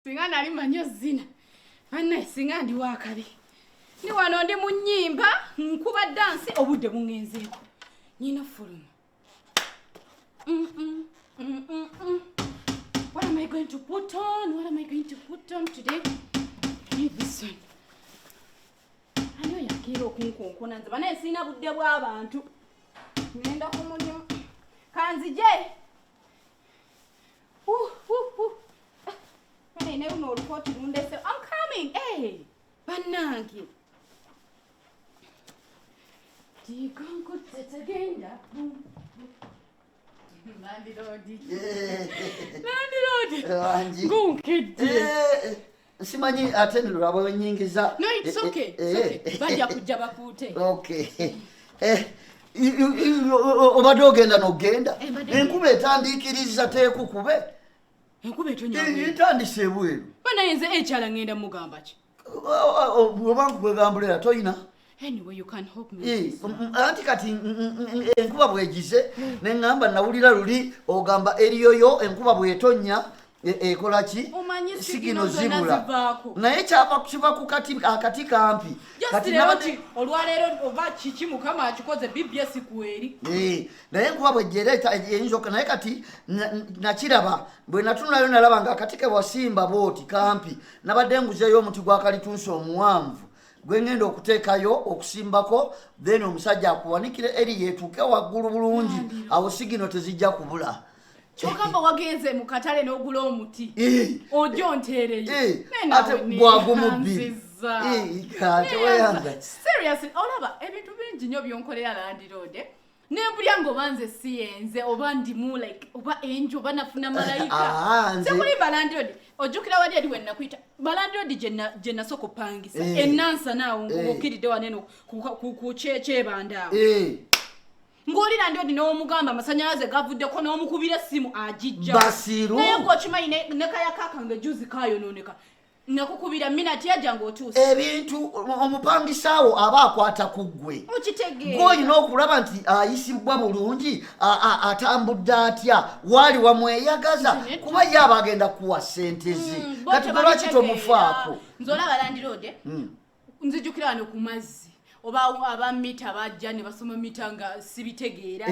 Singa nali manyi ozina bannaye, singa ndi wakabi. Ndi wano, ndi mu nnyimba, nkuba dansi, obudde buŋŋenzeeko, nyina fuluma. What am I going to put on? What am I going to put on today? I need this one. Ani oyo akeera okunkonkona? Nze banaye sirina budde bw'abantu, ngenda ku mulimu, kanzije. Uh, uh, uh. Bane ne luno olukooti lundese. I'm coming. Hey, bannange. Digonkutte tegenda. Landlord. Landlord. Wangi. Ngunkedde. Simanyi ate nlwaba wenyingiza. No, it's okay. It's okay. Bajja kujja bakuute. Okay. Obadde ogenda n'ogenda. Mbadde. Enkuba etandiikiriza, teekukube. Enkuba etonya. Etandise ebweru. Banaye nze ekyala ngenda mugamba ki? Oba nkwegambulera toyina. Anyway, you can help me. Anti kati enkuba bwegize neŋŋamba, nawulira luli ogamba eriyoyo enkuba bwetonya ekola ki? Omanyi sigino sigino zonna zibula. Zivaako. Naye kyava kiva ku kati, akati kampi. Just kati leero nabadde ki olwaleero oba kiki Mukama akikoze BBS kweri. Naye enkuba bwejjera eyinza naye kati nakiraba bwe natunulayo, nalaba nga akati ke wasimba bwoti kampi. Nabadde nguzeyo omuti gwa kalitunsi omuwanvu gwe ngenda okuteekayo okusimbako, then omusajja akuwanikire eri yeetuuke waggulu bulungi, awo sigino tezijja kubula. Kyokamba wagenze mu katale n'ogula omuti. Ojja onteereyo. Eh, ate gwagumu bbiri. Ate weyanza. Seriously, olaba ebintu bingi nnyo byonkolera, landlord. Nembulya ng'oba nze siyenze, oba ndimu like oba enjo oba nafuna malayika. Ah, Sekulimba, landlord, ojjukira wali eri wenakuyita balandlord gye nasooka opangisa enansa naawo ng'okkiridde waneno ku kyebanda awo, ng'oli landlord n'omugamba amasanyalaze gavuddeko, n'omukubira essimu agijja. Basiru. Naye gweokimanyi ne kayaka kange juzi kayonooneka, nakukubira minati yajja ng'otuuse. Ebintu omupangisaawo aba akwata ku ggwe. Okitegeera? Gwolina okulaba nti ayisibwa bulungi, atambudde atya, waali wamweyagaza. Nze nedda. Kuba ye aba agenda kuwa sente ze. Bo Kati gwe lwaki tebabitegeera. tomufaako? Nze olaba, landlord, nzijukira wano ku mazzi oba aba mita bajja ne basoma mita nga sibitegeera,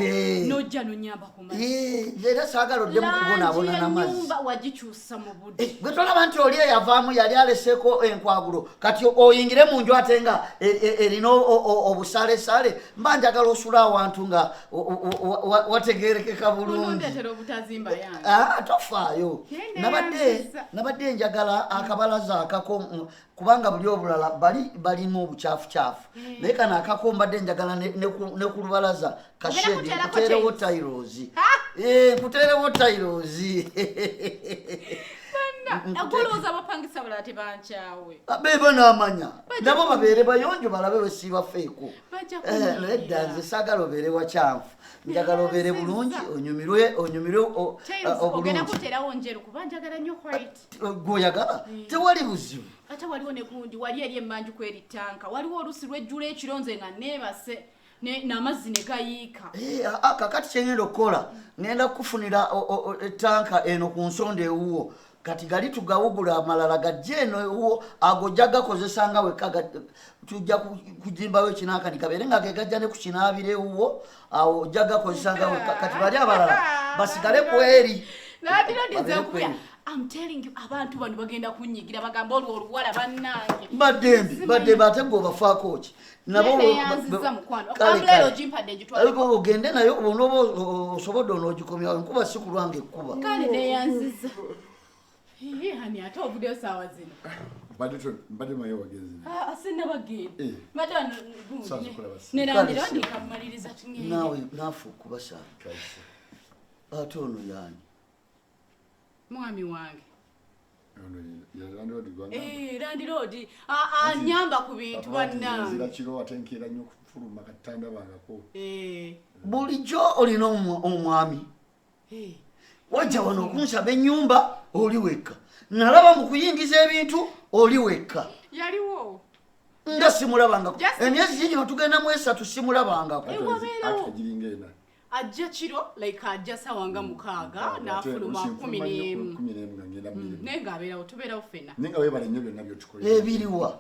nojja nonyamba ku mazzi. Nze era saagala oddemu kubonaabona Langi n'amazzi. y'ennyumba wagikyusa mu budde. Gwe tolaba nti oli eyavaamu yali aleseeko enkwagulo? Kati oyingire mu nju ate nga erina obusalesale. Mba njagala osula awantu nga wategerekeka bulungi. Onondeetera obutazimba yange. Ah, tofaayo. Genda. Nabadde yanziza. Nabadde njagala akabalaza akako, kubanga buli obulala bali balimu obukyafucyafu, naye kano akako mbadde njagala ne ku lubalaza ka shed. Kuteerako nkuteerewo tiles. Tiles. Nkuteerewo tiles. Agolowooza abapangisa balala tebankyawe? Bebo n'amanya nabo babeere bayonjo, balabe wesiibafeeko. Bajja Naye dda kunyiigira. nze saagala obeere wakyanfu, njagala obeere bulungi, onyumirwe onyumirwe Tiles ogenda obulungi. kuteerawo njeru kuba njagala nnyo white. Gweoyagala, tewali buzibu. Ate waliwo ne gundi wali eri emmanju kweri tanka, waliwo olusi lwejjula ekiro nze nga neebase n'amazzi ne gayiika. Kakati kyengenda okukola, ngenda kukufunira etanka eno ku nsonda ewuwo. Kati gali tugawugula, amalala gajje eno ewuwo, ago ojja gakozesa nga wekka. Tujja kugimbawo ekinankani kabeere nga gegajja ne ku kinaabiro ewuwo, awo ojja gakozesa nga wekka. Kati bali abalala basigale ku eri. Landlord, nze Babeere ku nkubya. eri. I'm telling you, abantu bano bagenda kunyigira, bagamba olwo oluwala bannange. Baddembe, baddembe, ate gwe obafaako ki nabo? Neyanziza, mukwano. Kale, Umbrella kale. ogimpadde, ngitwale. Ariko ogende nayo, onoba osobodde onoogikomyawo, enkuba si kulwanga ekkuba. Kale, neyanziza. Hani ate ovuddeyo saawa zino? Mbadde maye wagenzi. Ah, sinnabagenda. Mbadde wano gundi, Saaza okulaba ne landlord Kale, kamumaliriza tugende. Naawe naafe okubasaaba. Kaise. Ate ono yaani? Mwami wange. Ono ye landlord gwanga. Landlord anyamba ku bintu bannange. Nzira kiro ate nkeera nnyo okufuluma, kati tandabangako. Bulijjo olina omwami. Wajja wano okunsaba ennyumba oli wekka, nalaba mu kuyingiza ebintu oli wekka. Yaliwo. Nga simulabangako. Emyezi gigino tugenda mu 3, simulabangako. Wabeerawo. Ate giringa 4. Ajja kiro, like ajja sawa nga 6, n'afuluma 11. 11 nga Ngenda mirimu. Naye ng'abeerawo, tubeerawo ffenna. Naye nga weebale nnyo byonna byotukolera. Ebiriwa?